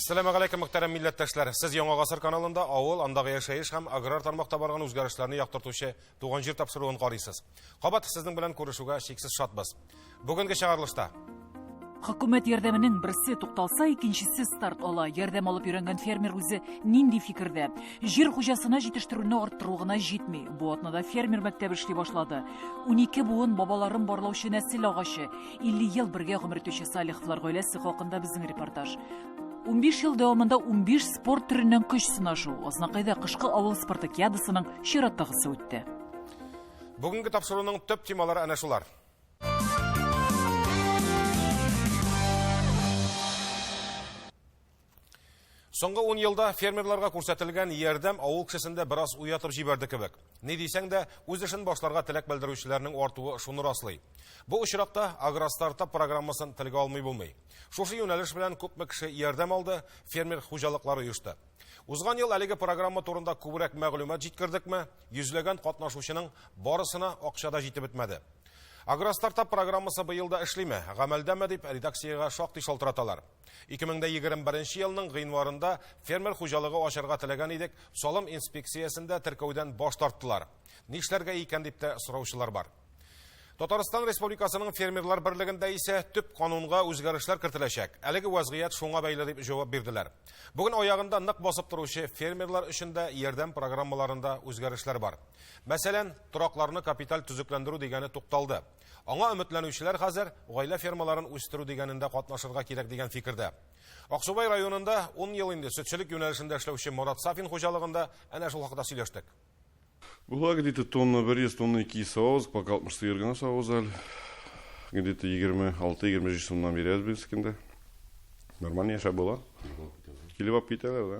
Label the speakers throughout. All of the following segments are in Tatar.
Speaker 1: Әссәламу алейкум, мөхтәрәм милләттәшләр. Сез Яңа гасыр каналында авыл, андагы яшәеш һәм аграр тармакта барган үзгәрешләрне яктыртучы Туган җир тапшыруын карыйсыз. Кабат сезнең белән күрешүгә чиксез шатбыз. Бүгенге чыгарылышта
Speaker 2: Хөкүмәт ярдәменең берсе тукталса, икенчесе старт ала. Ярдәм алып өйрәнгән фермер үзе нинди фикердә? Җир хуҗасына җитештерүне арттыру гына җитми. Бу атнада фермер мәктәбе эшли башлады. 12 буын бабаларын барлаучы нәсел агачы. 50 ел бергә гомер итүче Салиховлар гаиләсе хакында безнең репортаж. 15 ел дәвамында 15 спорт төреннән көч сынашу. Азнакайда кышкы авыл спартакиадасының чираттагысы үтте.
Speaker 1: Бүгенге тапшыруның төп темалары әнә шулар. Соңгы 10 елда фермерларга күрсәтелгән ярдәм авыл кешесендә бераз уятып җибәрде кебек. Ни дисәң дә, үз эшен башларга теләк белдерүчеләрнең артуы шуны раслый. Бу очракта Агростартап программасын телгә алмый булмый. Шушы юнәлеш белән күпме кеше ярдәм алды, фермер хуҗалыклары оешты. Узган ел әлеге программа турында күбрәк мәгълүмат җиткердекме, йөзләгән катнашучының барысына акча да җитеп бетмәде. Агростартап программасы быел да эшлиме, гамәлдәме дип редакциягә шактый шалтыраталар. 2021 елның гыйнварында фермер хуҗалыгы ачарга теләгән идек, салым инспекциясендә теркәүдән баш тарттылар. Нишләргә икән дип тә сораучылар бар. Татарстан Республикасының фермерлар берлегендә исә төп канунга үзгәрешләр кертеләчәк. Әлеге вазгыять шуңа бәйле дип җавап бирделәр. Бүген аягында нык басып торучы фермерлар өчен дә ярдәм программаларында үзгәрешләр бар. Мәсәлән, торакларны капиталь төзекләндерү дигәне тукталды. Аңа өметләнүчеләр хәзер гаилә фермаларын үстерү дигәнендә катнашырга кирәк дигән фикердә. Аксубай районында 10 ел инде сөтчелек юнәлешендә эшләүче Марат Сафин хуҗалыгында әнә шул хакта сөйләштек.
Speaker 3: Була где-то тонна 100, тонна 200 савабыз, пока 60 сыер гына савабыз әле. Где-то 26-27 сумнан бирәбез без көндә. Нормально яшәп була. Килеп алып китәләр, да.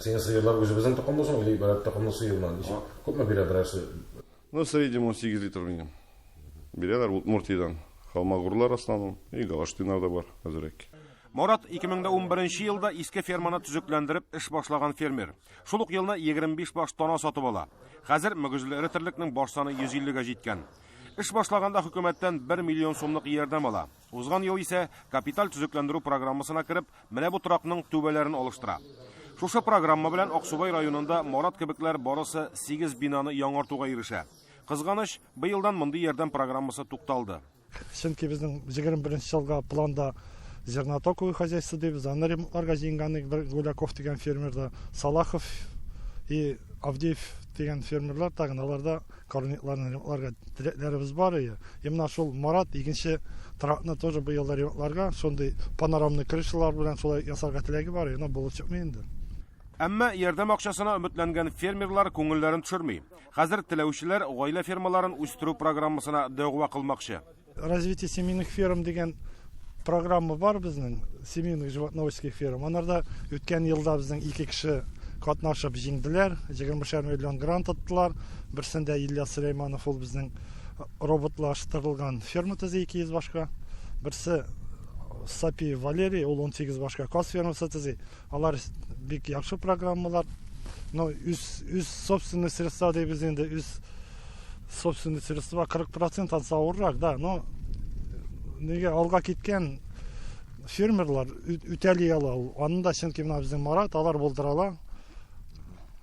Speaker 1: Синең сыерлар үзебезнең токымлы соң или берәр токымлы сыермы? Ничек? Күпме бирә берәрсе?
Speaker 3: Ну, в среднем 18 литр минем. Бирәләр Удмуртиядән. Холмогорлар основном и Голштиннар да бар әзрәк.
Speaker 1: Марат 2011 елда иске ферманы төзекләндереп эш башлаган фермер. Шул ук елны 25 баш тана сатып ала. Хәзер мөгезле эре терлекнең баш саны 150 гә җиткән. Эш башлаганда хөкүмәттән 1 миллион сумлык ярдәм ала. Узган ел исә капиталь төзекләндерү программасына кереп, менә бу торакның түбәләрен алыштыра. Шушы программа белән Аксубай районында Марат кебекләр барысы 8 бинаны яңартуга ирешә. Кызганыч, быелдан мондый ярдәм программасы тукталды.
Speaker 4: Чөнки безнең 21 елга планда зернотоковый хозяйство дибез, аны ремонтларга җыенган идек, бер Гуляков дигән фермерда, Салахов и Авдеев дигән фермерлар тагын аларда корникларны ремонтларга теләкләребез бар иде. И менә шул Марат икенче тракны тоже быел да ремонтларга, шундый панорамный крышалар белән шулай ясарга теләге бар иде, но булып чыкмый инде.
Speaker 1: Әмма ярдәм акчасына өметләнгән фермерлар күңелләрен төшерми. Хәзер теләүчеләр гаилә фермаларын үстерү программасына дәгъва кылмакчы.
Speaker 4: Развитие семейных ферм дигән программа бар безнең, семейных животноводческих ферм. Анарда үткән елда безнең ике кеше катнашып җиңделәр, 20 миллион грант оттылар. Берсендә Ильяс Сөләйманов, ул безнең роботлаштырылган ферма төзи 200 башка. Берсе Сапиев Валерий, ул 18 башка каз фермасы төзи. Алар бик яхшы программалар. Но үз, үз собственный средства дибез инде, үз собственный средства 40% ансы авыррак, да, но нигә алга киткән фермерлар үтәли ала ул. Аны да чөнки менә безнең Марат, алар булдыра ала.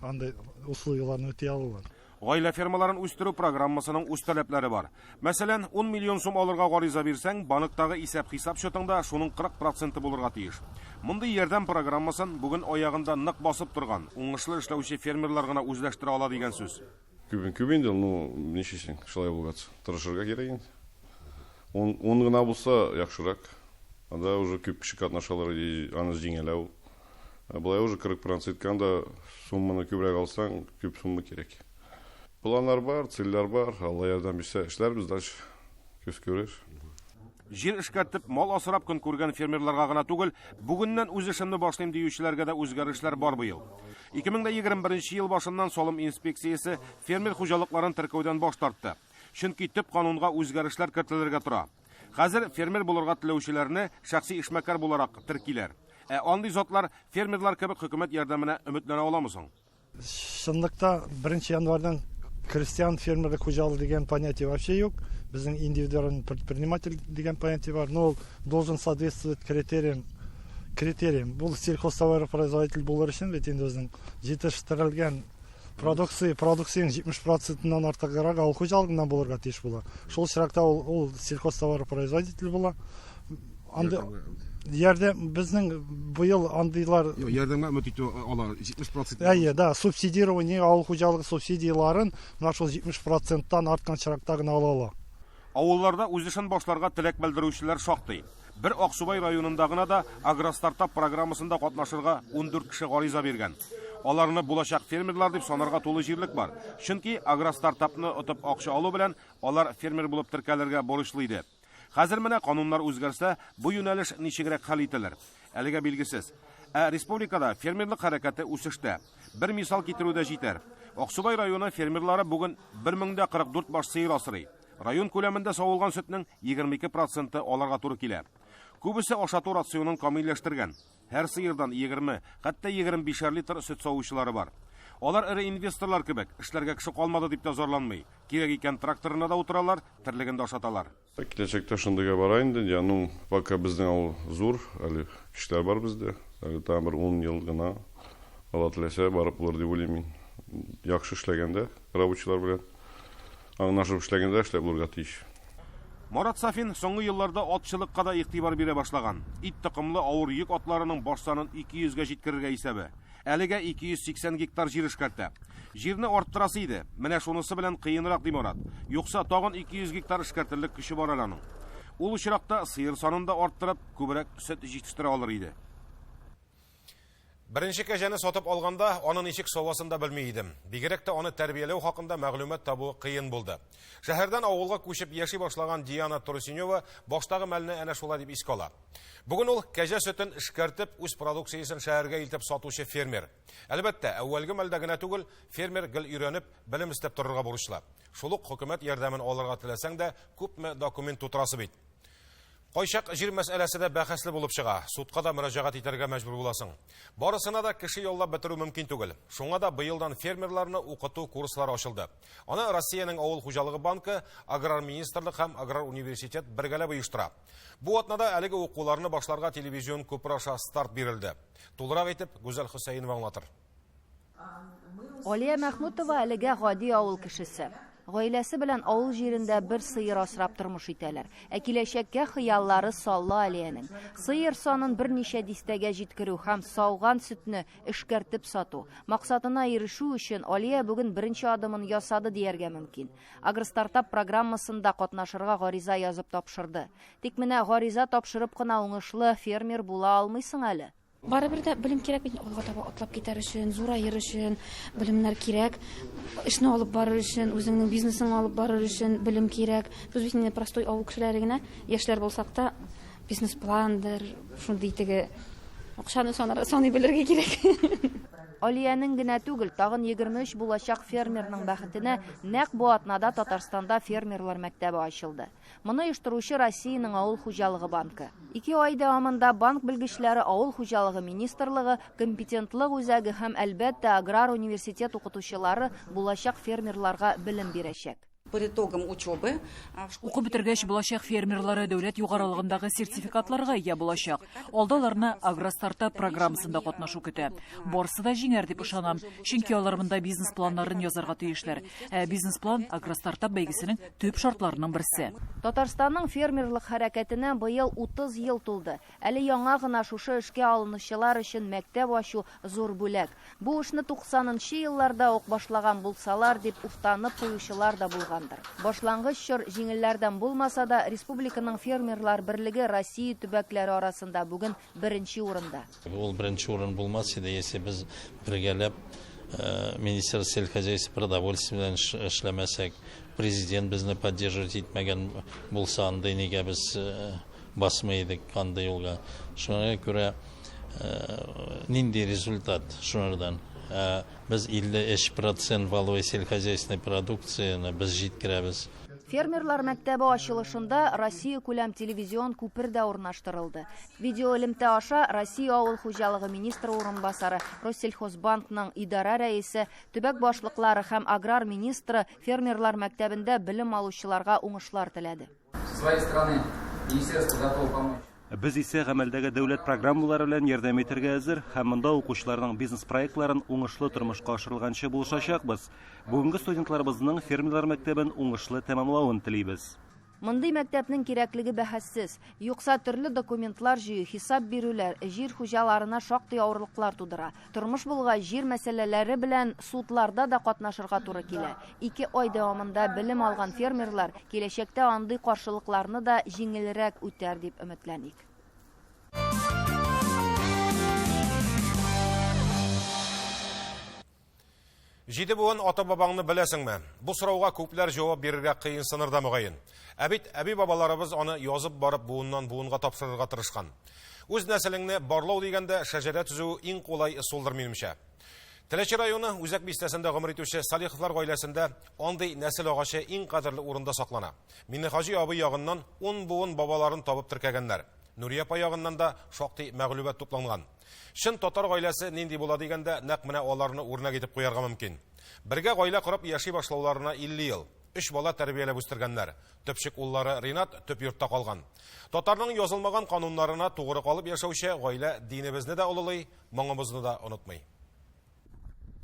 Speaker 4: Андый условияләрне үти алалар.
Speaker 1: Гаилә фермаларын үстерү программасының үз таләпләре бар. Мәсәлән, 10 миллион сум алырга гариза бирсәң, банктагы исәп-хисап счетыңда шуның 40 проценты булырга тиеш. Мондый ярдәм программасын бүген аягында нык басып торган, уңышлы эшләүче фермерлар гына үзләштерә ала дигән сүз.
Speaker 3: Күбен күп инде, ну, нишлисең, шулай булгач, тырышырга кирәк инде. Ун гына булса, яхшырак. Анда уже күп кеше катнашалар, и аны җиңелә ул. Ә болай уже 40 процентка анда сумманы күбрәк алсаң, күп сумма кирәк. Планнар бар, цельләр бар, Алла ярдәм бирсә, эшләрбез дальше. Күз күрер.
Speaker 1: Җир эшкәртеп, мал асрап көн күргән фермерларга гына түгел, бүгеннән үз эшемне башлыйм диючеләргә дә үзгәрешләр бар быел. 2021 ел башыннан салым инспекциясе фермер хуҗалыкларын теркәүдән баш тартты. Чөнки төп канунга үзгәрешләр кертелергә тора. Хәзер фермер булырга теләүчеләрне шәхси эшмәкәр буларак теркиләр. Ә андый затлар фермерлар кебек хөкүмәт ярдәменә өметләнә аламы соң?
Speaker 4: Чынлыкта 1 январьдан крестьян фермерлык хуҗалыгы дигән понятие вообще юк. Безнең индивидуальный предприниматель дигән понятие бар, но ул должен соответствовать критериям критерием. Бу сельхозтоваропроизводитель булыр өчен бит инде үзең җитештерелгән продукция, продукцияң 70 процентыннан артыграк авыл хуҗалыгыннан булырга тиеш була. Шул очракта ул, ул сельхозтоваропроизводитель була. Андый ярдәм безнең быел андыйлар
Speaker 5: Юк, ярдәмгә өмет итү ала 70%.
Speaker 4: Әйе, да, субсидирование авыл хуҗалыгы субсидияләрен менә шул 70 проценттан арткан очракта гына ала ала.
Speaker 1: Авылларда үз эшен башларга теләк белдерүчеләр шактый. Бер Аксубай районында гына да Агростартап программасында катнашырга 14 кеше гариза биргән. Аларны булачак фермерлар дип санарга тулы җирлек бар. Чөнки Агростартапны отып акча алу белән алар фермер булып теркәлергә бурычлы иде. Хәзер менә кануннар үзгәрсә, бу юнәлеш ничегрәк хәл ителер? Әлегә билгесез. Ә республикада фермерлык хәрәкәте үсештә. Бер мисал китерү дә җитәр. Аксубай районы фермерлары бүген 1044 баш сыер асрый. Район күләмендә савылган сөтнең 22 проценты аларга туры килә. Күбесе ашату рационын камилләштергән. Һәр сыердан 20, хәтта 25 литр сөт савучылары бар. Алар эре инвесторлар кебек, эшләргә кеше калмады дип тә зарланмый. Кирәк икән тракторына да утыралар, терлеген дә ашаталар.
Speaker 3: Киләчәктә шундыйга бара инде. Я, ну, пока безнең авыл зур, әле кешеләр бар бездә. Әле тагын бер 10 ел гына Алла теләсә барып булыр дип уйлыйм мин. Яхшы эшләгәндә, рабочийлар белән аңлашып эшләгәндә эшләп булырга тиеш.
Speaker 1: Марат Сафин соңгы елларда атчылыкка да игътибар бирә башлаган. Ит токымлы авыр йөк атларының баш санын 200гә җиткерергә исәбе. Әлегә 280 гектар җир эшкәртә. Җирне арттырасы иде. Менә шунысы белән кыенрак, ди Марат. Юкса тагын 200 гектар эшкәртерлек көче бар әле аның. Ул очракта сыер санын да арттырып, күбрәк сөт җитештерә алыр иде. Беренче кәҗәне сатып алганда, аны ничек савасын да белми идем. Бигрәк тә аны тәрбияләү хакында мәгълүмат табу кыен булды. Шәһәрдән авылга күчеп яши башлаган Диана Трусинева баштагы мәлне әнә шулай дип искә ала. Бүген ул кәҗә сөтен эшкәртеп, үз продукциясен шәһәргә илтеп сатучы фермер. Әлбәттә, әүвәлге мәлдә генә түгел, фермер гел өйрәнеп, белем эстәп торырга бурычлы. Шул ук хөкүмәт ярдәмен алырга теләсәң дә, күпме документ тутырасы бит. Кайчак җир мәсьәләсе дә бәхәсле булып чыга. Судка да мөрәҗәгать итәргә мәҗбүр буласың. Барысына да кеше яллап бетерү мөмкин түгел. Шуңа да быелдан фермерларны укыту курслары ачылды. Аны Россиянең авыл хуҗалыгы банкы, Аграр министрлык һәм Аграр университет бергәләп оештыра. Бу атнада әлеге укуларны башларга телевизион күпер аша старт бирелде. Тулырак итеп Гүзәл Хөсәенова аңлатыр.
Speaker 6: Алия Мәхмүтова әлегә гади авыл кешесе. Гаиләсе белән авыл җирендә бер сыер асрап тормыш итәләр. Ә киләчәккә хыяллары саллы Алиянең. Сыер санын берничә дистәгә җиткерү һәм сауган сөтне эшкәртеп сату. Максатына ирешү өчен Алия бүген беренче адымын ясады дияргә мөмкин. Агростартап программасында катнашырга гариза язып тапшырды. Тик менә гариза тапшырып кына уңышлы фермер була алмыйсың әле.
Speaker 7: Барыбер дә белем кирәк бит, алга таба атлап китәр өчен, зураер өчен белемнәр кирәк. Эшне алып барыр өчен, үзеңнең бизнесыңны алып барыр өчен белем кирәк. Без бит инде простой авыл кешеләре генә, яшьләр булсак та, бизнес-пландыр, шундый теге акчаны саный белергә кирәк.
Speaker 6: Алиянең генә түгел, тагын 23 булачак фермерның бәхетенә нәкъ бу атнада Татарстанда фермерлар мәктәбе ачылды. Моны оештыручы Россиянең авыл хуҗалыгы банкы. 2 ай дәвамында банк белгечләре авыл хуҗалыгы министрлыгы, компетентлык үзәге һәм, әлбәттә, аграр университет укытучылары булачак фермерларга белем бирәчәк.
Speaker 8: По итогам учебы,
Speaker 2: Укып бетергәч, булачак фермерлары дәүләт югарылыгындагы сертификатларга ия булачак. Алда аларны Агростартап программасында катнашу көтә. Барысы да җиңәр дип ышанам, чөнки алар монда бизнес-планнарын язарга тиешләр. Ә бизнес-план Агростартап бәйгесенең төп шартларының берсе.
Speaker 6: Татарстанның фермерлык хәрәкәтенә быел 30 ел тулды. Әле яңа гына шушы эшкә алынучылар өчен мәктәп ачу зур бүләк. Бу эшне 90нчы елларда ук башлаган булсалар дип уфтанып куючылар да булгандыр. Башлангыч чор җиңелләрдән булмаса да, республиканың фермерлар берлеге Россия төбәкләре арасында бүген беренче урында.
Speaker 9: Ул беренче урын булмас иде, если без бергәләп Министерство сельскохозяйства продовольствия белән эшләмәсәк, президент безне поддерживать итмәгән булса, андый нигә без басмый идек андый юлга. Шуңа күрә нинди результат шуңардан? Без 53% валовой сельскохозяйственной продукцияне без җиткерәбез.
Speaker 6: Фермерлар мәктәбе ачылышында Россия күләм телевизион күпер дә урнаштырылды. Видеоэлемтә аша Россия авыл хуҗалыгы министры урынбасары, Россельхозбанкның идарә рәисе, төбәк башлыклары һәм аграр министры фермерлар мәктәбендә белем алучыларга уңышлар теләде.
Speaker 10: Со своей стороны министерство готово помочь.
Speaker 8: Без исә гамәлдәге дәүләт программалары белән ярдәм итәргә әзер һәм монда укучыларның бизнес-проектларын уңышлы тормышка ашырылганчы булышачакбыз. Бүгенге студентларыбызның фермерлар мәктәбен уңышлы тәмамлавын телибез.
Speaker 6: Мондый мәктәпнең кирәклеге бәхәссез. Юкса төрле документлар җыю, хисап бирүләр җир хуҗаларына шактый авырлыклар тудыра. Тормыш булгач, җир мәсьәләләре белән судларда да катнашырга туры килә. 2 ай дәвамында белем алган фермерлар киләчәктә андый каршылыкларны да җиңелрәк үтәр дип өметләник.
Speaker 1: Җиде буын ата-бабаңны беләсеңме? Бу сорауга күпләр җавап бирергә кыенсыныр да мөгаен. Ә бит әби-бабаларыбыз аны язып барып буыннан буынга тапшырырга тырышкан. Үз нәселеңне барлау дигәндә шәҗәрә төзү иң кулай ысулдыр минемчә. Теләче районы Үзәк бистәсендә гомер итүче Салиховлар гаиләсендә андый нәсел агачы иң кадерле урында саклана. Миннехаҗи абый ягыннан 10 буын бабаларын табып теркәгәннәр. Нурия апа ягыннан да шактый мәгълүмат тупланган. Чын татар гаиләсе нинди була дигәндә, нәкъ менә аларны үрнәк итеп куярга мөмкин. Бергә гаилә корып яши башлауларына 50 ел. 3 бала тәрбияләп үстергәннәр. Төпчек уллары Ринат төп йортта калган. Татарның язылмаган кануннарына тугры калып яшәүче гаилә динебезне дә олылый, моңыбызны да онытмый.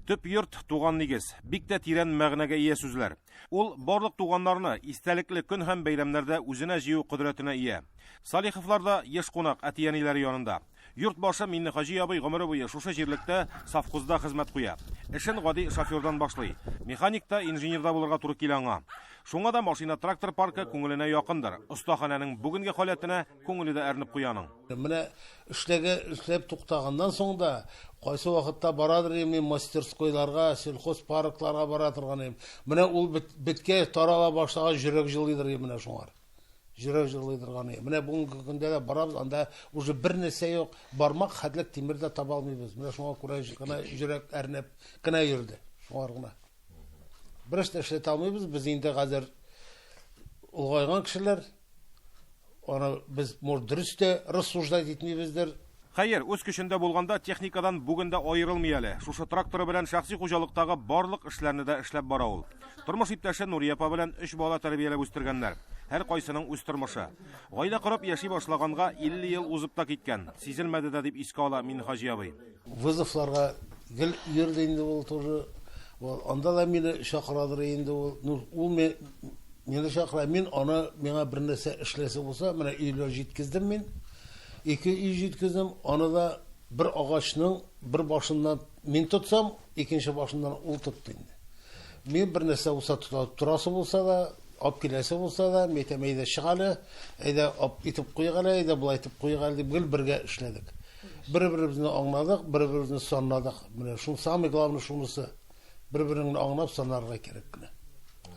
Speaker 1: Төп йорт, туган нигез. Бик тә тирән мәгънәгә ия сүзләр. Ул барлык туганнарны истәлекле көн һәм бәйрәмнәрдә үзенә җыю кодрәтенә ия. Салиховлар да еш кунак әти-әниләре янында. Йорт башы Миннехаҗи абый гомере буе шушы җирлектә совхозда хезмәт куя. Эшен гади шофердан башлый. Механик та, инженер да булырга туры килә аңа. Шуңа да машина-трактор паркы күңеленә якындыр. Остаханәнең бүгенге халәтенә күңеле дә әрнеп куя аның.
Speaker 10: Менә эшләге эшләп туктаганнан соң да кайсы вакытта барадыр идем мин мастерскойларга, сельхозпаркларга бара торган идем. Менә ул беткәч тарала башлагач йөрәк җылыйдыр идем менә шуңар. Йөрәк җылый торган иде. Менә бүгенге көндә дә барабыз, анда уже бер нәрсә юк, бармак хәтлек тимер дә таба алмыйбыз. Менә шуңа күрә гына йөрәк әрнеп кенә йөрде. Шуңар гына. Бер эш тә эшләтә алмыйбыз. Без инде хәзер олыгайган кешеләр. Аны без, может, дөрес тә рассуждать итмибездер.
Speaker 1: Хәер, үз көчендә булганда техникадан бүген дә аерылмый әле. Шушы тракторы белән шәхси хуҗалыктагы барлык эшләрне дә эшләп бара ул. Тормыш иптәше Нурия апа белән 3 бала тәрбияләп үстергәннәр. Һәр кайсының үз тормышы. Гаилә корып яши башлаганга 50 ел узып та киткән. Сизелмәде дә дип искә ала Минһаҗи абый.
Speaker 10: Вызовларга гел йөрде инде ул тоже. Анда да мине чакырадыр инде ул. Ну, ул мине чакыра, мин аны, миңа бер нәрсә эшләсе булса, менә өйләр җиткездем мин. 2 өй җиткездем, аны да бер агачның бер башыннан мин тотсам, икенче башыннан ул тотты инде. Мин бер нәрсә булса тота, торасы булса да, алып киләсе булса да, мин әйтәм, әйдә чык әле, әйдә алып итеп куйык әле, әйдә болай итеп куйык әле дип гел бергә эшләдек. Бер-беребезне аңладык, бер-беребезне санладык. Менә шул самый главный шунысы. Бер-береңне аңлап санарга кирәк кенә.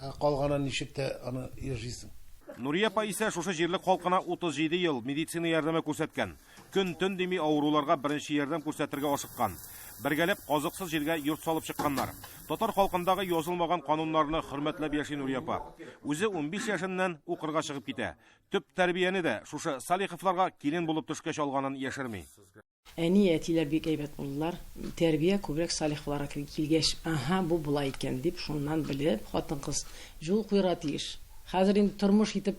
Speaker 10: Ә калганы ничек тә аны яшисең.
Speaker 1: Нурия апа исә шушы җирлек халкына 37 ел медицина ярдәме күрсәткән. Көн-төн дими авыруларга беренче ярдәм күрсәтергә ашыккан. Бергәләп казыксыз җиргә йорт салып чыкканнар. Татар халкындагы язылмаган кануннарны хөрмәтләп яши Нурия апа. Үзе 15 яшеннән укырга чыгып китә. Төп тәрбияне дә шушы Салиховларга килен булып төшкәч алганын яшерми.
Speaker 11: Әни, әтиләр бик әйбәт булдылар. Тәрбия күбрәк Салиховларга килгәч, аһа, бу була икән дип, шуннан белеп, хатын-кыз юл куярга тиеш. Хәзер инде тормыш итеп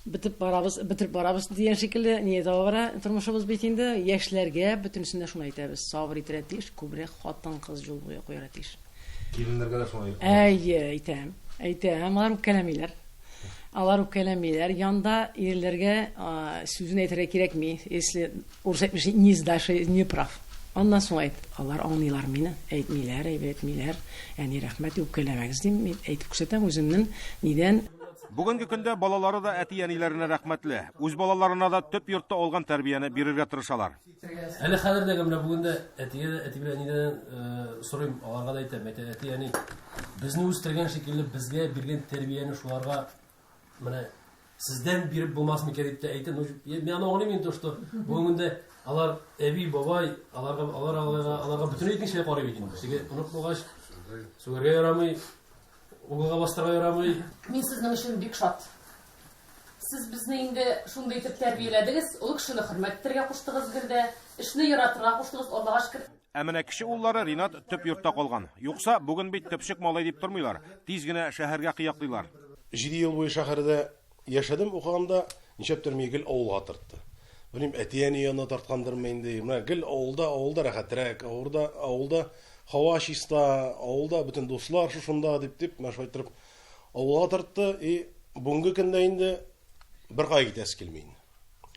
Speaker 11: бетеп барабыз, бетереп барабыз дигән шикелле, ни таба бара тормышыбыз бит инде. Яшьләргә бөтенесенә шуны әйтәбез, сабыр итәргә тиеш, күбрәк хатын-кыз юл куярга тиеш.
Speaker 5: Киленнәргә дә шуны әйтәм.
Speaker 11: Әйе, әйтәм. Әйтәм, алар үпкәләмиләр. Алар үпкәләмиләр. Янда ирләргә сүзен әйтергә кирәкми. Если урыс әйтмешли, не сдашь, не прав. Аннан соң әйт. Алар аңлыйлар мине, әйтмиләр, әйбәт әйтмиләр. Әни, рәхмәт, үпкәләмәгез дим. Мин әйтеп күрсәтәм үземнең нидән.
Speaker 1: Бүгенге көндә балалары да әти-әниләренә рәхмәтле. Үз балаларына да төп йортта алган тәрбияне бирергә тырышалар.
Speaker 12: Әле хәзер дә менә бүген дә әтигә дә, әти белән әнидән сорыйм, аларга да әйтәм, әйтә, әти, әни, безне үстергән шикелле безгә биргән тәрбияне шуларга менә сездән биреп булмас микән дип тә әйтәм. Ну, мин аны аңлыйм инде, что бүгенге көндә алар әби, бабай, аларга, алар аларга, аларга бөтенләй икенчеләй карый бит инде. Теге онык булгач, сүгәргә ярамый, угылга бастырырга ярамый.
Speaker 13: Мин сезнең өчен бик шат. Сез безне инде шундый итеп тәрбияләдегез, олы кешене хөрмәт итәргә куштыгыз гел дә, эшне яратырга куштыгыз, Аллага шөкер.
Speaker 1: Ә менә кече уллары Ринат төп йортта калган. Юкса, бүген бит төпчек малай дип тормыйлар, тиз генә шәһәргә кыяклыйлар.
Speaker 3: 7 ел буе шәһәрдә яшәдем, укыганда, нишләптер мине гел авылга тартты.
Speaker 14: Белмим, әти-әни янына тарткандырмы инде. Менә гел авылда, авылда рәхәтрәк, авылда, авылда һава чиста, авылда бөтен дуслар шушында дип дип, менә шулай иттереп авылга тартты. И бүгенге көндә инде беркая китәсе килми инде.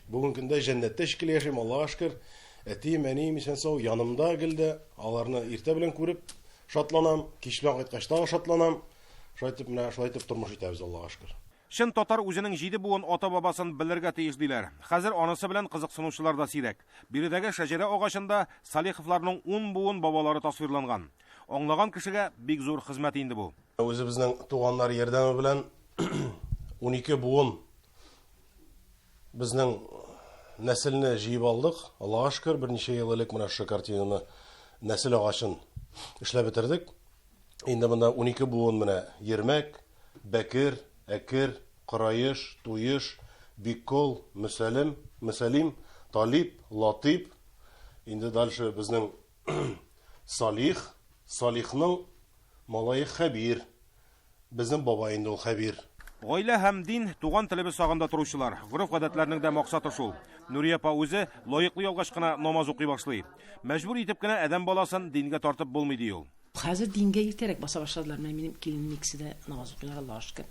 Speaker 14: Бүгенге көндә җәннәттә шикелле яшим, Аллага шөкер. Әтием, әнием исән-сау, янымда гел дә. Аларны иртә белән күреп шатланам, кич белән кайткач тагы шатланам. Шулай итеп, менә шулай итеп тормыш итәбез, Аллага шөкер.
Speaker 1: Чын татар үзенең җиде буын ата-бабасын белергә тиеш, диләр. Хәзер анысы белән кызыксынучылар да сирәк. Биредәге шәҗәрә агачында Салиховларның ун буын бабалары тасвирланган. Аңлаган кешегә бик зур хезмәт инде бу.
Speaker 14: Үзебезнең туганнар ярдәме белән 12 буын безнең нәселне җыеп алдык. Аллага шөкер, берничә ел элек менә шушы картинаны, нәсел агачын эшләп бетердек. Инде монда 12 буын менә Ермәк, Бәкер, Әкер, Кораеш, Туеш, Биккол, Мөсәлем, Мөсәлим, Талип, Латыйп, инде дальше безнең Салих, Салихның малае Хәбир. Безнең бабай инде ул Хәбир.
Speaker 1: Гаилә һәм дин, туган телебез сагында торучылар. Гореф-гадәтләрнең дә максаты шул. Нурия апа үзе лаеклы ялгач кына намаз укый башлый. Мәҗбүр итеп кенә адәм баласын дингә тартып булмый, ди ул.
Speaker 11: Хәзер дингә иртәрәк баса башладылар. Менә минем киленем икесе дә намаз укыйлар, Аллага шөкер.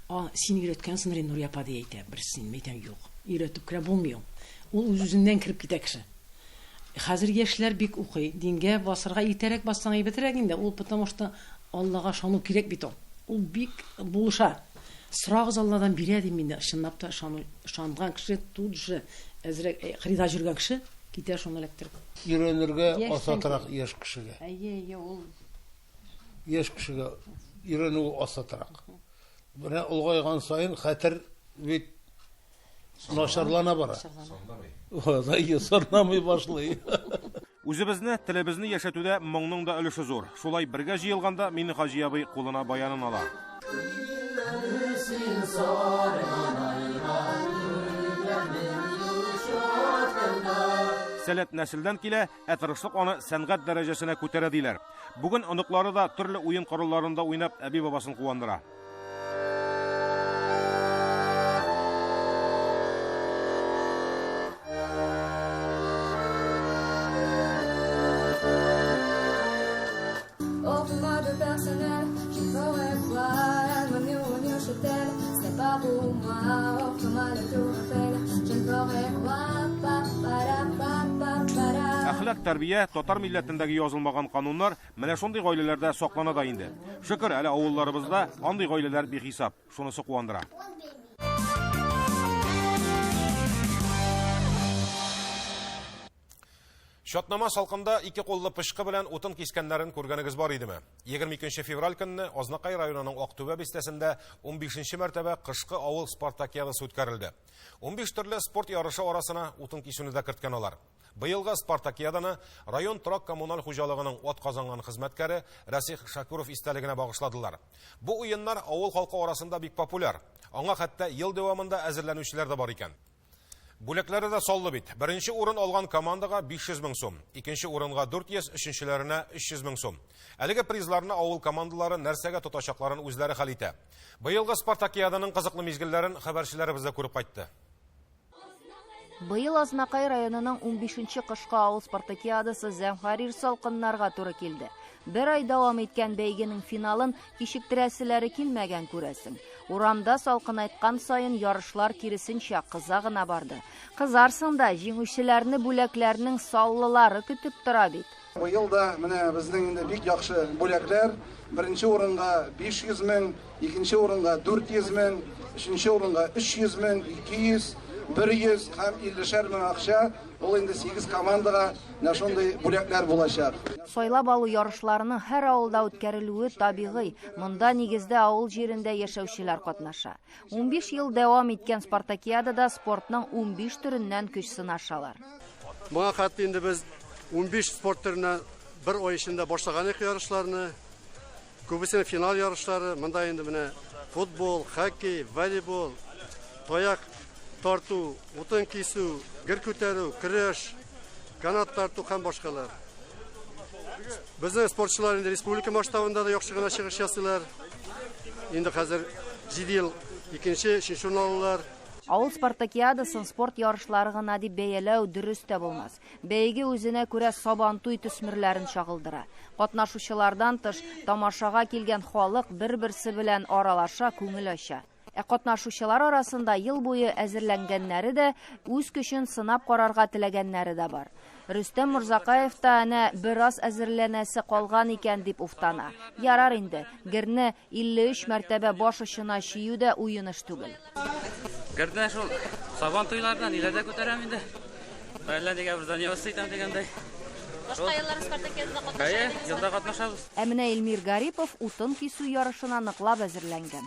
Speaker 11: А, син өйрәткәнсеңдер инде, Нурия апа, ди әйтә берсе. Мин әйтәм, юк, өйрәтеп кенә булмый ул. Ул үз-үзеннән кереп китә кеше. Хәзер яшьләр бик укый. Дингә басырга иртәрәк бассаң әйбәтрәк инде. Ул потому что Аллага ышану кирәк бит ул. Ул бик булыша. Сорагыз Алладан бирә дим инде. Чынлап та ышану, ышанган кеше тут же әзрәк кырыйда йөргән кеше китә шуны эләктереп.
Speaker 10: Өйрәнергә асатрак яшь кешегә.
Speaker 11: Әйе, әйе, ул.
Speaker 10: Яшь кешегә өйрәнү асатрак. Менә олгайган саен хәтер бит начарлана бара. Санламый. Санламый башлый.
Speaker 1: Үзебезне, телебезне яшәтүдә моңның да өлеше зур. Шулай бергә җыелганда Минехаҗи абый кулына баянын ала. Сәләт нәселдән килә, ә тырышлык аны сәнгать дәрәҗәсенә күтәрә диләр. Бүген оныклары да төрле уен коралларында уйнап әби-бабасын куандыра. Әхлак, тәрбия, татар милләтендәге язылмаган кануннар Менә шундый гаиләләрдә саклана да инде. Шөкер, әле авылларыбызда андый гаиләләр бихисап. Шунысы куандыра. Чатнама салкында ике куллы пычкы белән утын кискәннәрен күргәнегез бар идеме? 22 февраль көнне Азнакай районының Актүбә бистәсендә 15 мәртәбә кышкы авыл спартакиадасы үткәрелде. 15 төрле спорт ярышы арасына утын кисүне дә керткән алар. Быелгы спартакиаданы район торак-коммуналь хуҗалыгының атказанган хезмәткәре Расих Шакуров истәлегенә багышладылар. Бу уеннар авыл халкы арасында бик популяр. Аңа хәтта ел дәвамында әзерләнүчеләр дә бар икән. Бүләкләре дә саллы бит. Беренче урын алган командага 500 мең сум, икенче урынга 400, өченчеләренә 300 мең сум. Әлеге призларны авыл командалары нәрсәгә тотачакларын үзләре хәл итә. Быелгы спартакиаданың кызыклы мизгелләрен хәбәрчеләребез дә күреп кайтты.
Speaker 6: Быел Азнакай районының 15нче кышкы авыл спартакиадасы зәмһәрир салкыннарга туры килде. Бер ай дәвам иткән бәйгенең финалын кичектерәселәре килмәгән күрәсең. Урамда салкынайткан саен ярышлар киресенчә кыза гына барды. Кызарсың да, җиңүчеләрне бүләкләрнең саллылары көтеп тора бит.
Speaker 15: Быел да менә безнең инде бик яхшы бүләкләр. Беренче урынга 500 мең, икенче урынга 400 мең, өченче урынга 300 мең, 200, 100 һәм 50 мең акча. Ул инде 8 командага менә шундый бүләкләр булачак.
Speaker 6: Сайлап алу ярышларының һәр авылда үткәрелүе табигый. Монда нигездә авыл җирендә яшәүчеләр катнаша. 15 ел дәвам иткән спартакиадада спортның 15 төреннән көч сынашалар.
Speaker 16: Моңа хәтле инде без 15 спорт төреннән бер ай эчендә башлаган идек ярышларны. Күбесенең финал ярышлары. Монда инде менә футбол, хоккей, волейбол, таяк тарту, утын кисү, гер күтәрү, көрәш, канат тарту һәм башкалар. Безнең спортчылар инде республика масштабында да яхшы гына чыгыш ясыйлар. Инде хәзер 7 ел икенче, өченче урын алалар.
Speaker 6: Авыл спартакиадасын спорт ярышлары гына дип бәяләү дөрес тә булмас. Бәйге үзенә күрә Сабантуй төсмерләрен чагылдыра. Катнашучылардан тыш, тамашага килгән халык бер-берсе белән аралаша, күңел ача. Ә катнашучылар арасында ел буе әзерләнгәннәре дә, үз көчен сынап карарга теләгәннәре дә бар. Рөстәм Морзакаев та әнә бераз әзерләнәсе калган икән дип уфтана. Ярар инде, герне 53 мәртәбә баш очына чөю дә уен эш түгел.
Speaker 17: Герне шул сабан туйларда ниләрдә күтәрәм инде. Әллә нигә бер заниматься итәм дигәндәй.
Speaker 13: Башка еллар спартакиадада катнаша
Speaker 17: Әйе, елда катнашабыз.
Speaker 6: Ә менә Эльмир Гарипов утын кисү ярышына ныклап әзерләнгән.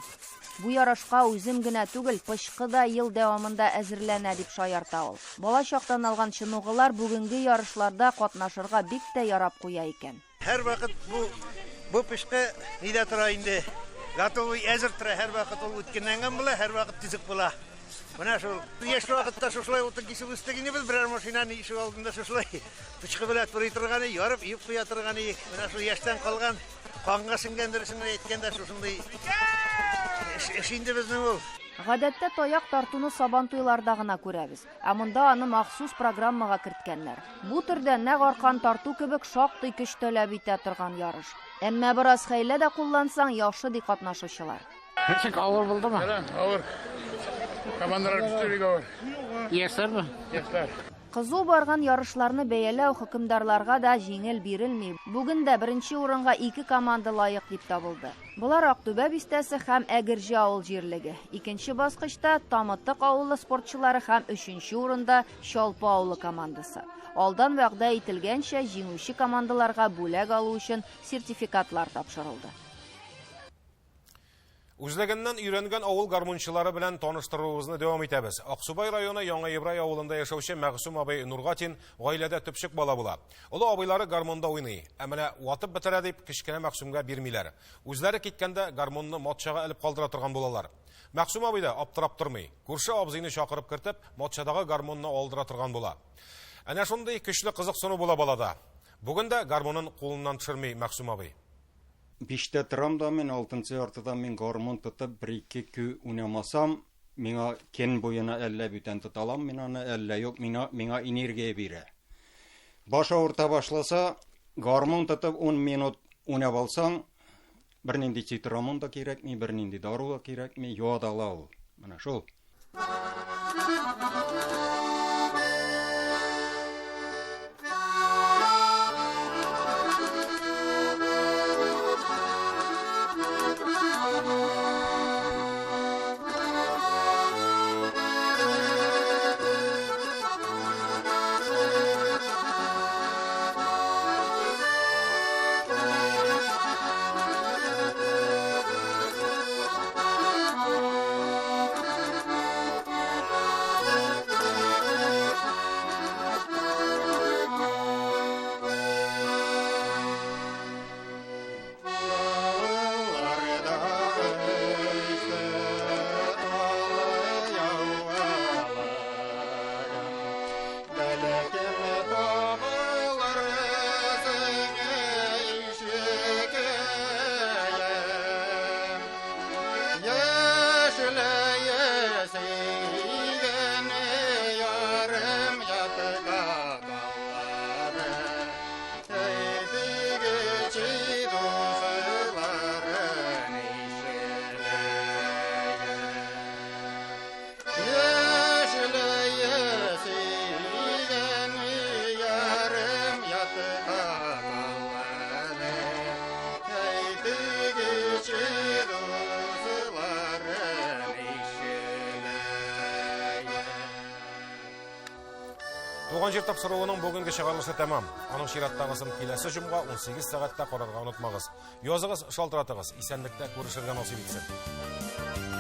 Speaker 6: Бу ярышка үзем генә түгел, пычкы да ел дәвамында әзерләнә, дип шаярта ул. Бала чактан алган чыныгулар бүгенге ярышларда катнашырга бик тә ярап куя икән.
Speaker 18: Һәрвакыт бу бу пычкы нидә тора инде? Готовый, әзер тора. Һәрвакыт ул үткенләнгән була, һәрвакыт төзек була. Менә шул. Яшь вакытта шушылай утын кисеп үстек инде без, берәр машинаны ишек алдында шушылай пычкы белән турый торган, ярып, өеп куя торган идек. Менә шул яшьтән калган, канга сеңгән, дөресен генә әйткәндә, шушындый эш, эш инде безнең ул.
Speaker 6: Гадәттә таяк тартуны Сабантуйларда гына күрәбез. Ә монда аны махсус программага керткәннәр. Бу төрдә нәкъ аркан тарту кебек шактый көч таләп итә торган ярыш. Әмма бераз хәйлә дә куллансаң, яхшы, ди катнашучылар.
Speaker 19: Ничек, авыр булдымы?
Speaker 20: Авыр. Командалар көчле, бик авыр.
Speaker 19: Яшьләрме?
Speaker 20: Яшьләр.
Speaker 6: Кызу барган ярышларны бәяләү хөкемдарларга да җиңел бирелми. Бүген дә беренче урынга ике команда лаек дип табылды. Болар Актүбә бистәсе һәм Әгерҗе авыл җирлеге. Икенче баскычта Тамытык авылы спортчылары һәм өченче урында Чалпы авылы командасы. Алдан вәгъдә ителгәнчә, җиңүче командаларга бүләк алу өчен сертификатлар тапшырылды.
Speaker 1: Үзлегеннән өйрәнгән авыл гармунчылары белән таныштыруыбызны дәвам итәбез. Аксубай районы Яңа Ибрай авылында яшәүче Мәгъсүм абый Нургатин гаиләдә төпчек бала була. Олы абыйлары гармунда уйный, ә менә ватып бетерә дип кечкенә Мәгъсүмгә бирмиләр. Үзләре киткәндә гармунны матчага элеп калдыра торган булалар. Мәгъсүм абый да аптырап тормый. Күрше абзыйны чакырып кертеп, матчадагы гармунны алдыра торган була. Әнә шундый көчле кызыксыну була балада. Бүген дә гармунын кулыннан төшерми Мәгъсүм абый.
Speaker 21: Биштә торам да мин, алтынчы яртыда мин гармун тотып бер-ике көй уйнамасам, миңа көн буена әллә бүтән тота алам мин аны, әллә юк, миңа, миңа энергия бирә. Баш авырта башласа, гармун тотып 10 минут уйнап алсаң, бернинди цитрамон да кирәкми, бернинди дару да кирәкми, юа да ала ул. Менә шул.
Speaker 1: Туган җир тапшыруының бүгенге чыгарылышы тәмам. Аның чираттагысын киләсе җомга 18 сәгатьтә карарга онытмагыз. Языгыз, шалтыратыгыз. Исәнлектә күрешергә насыйп итсен.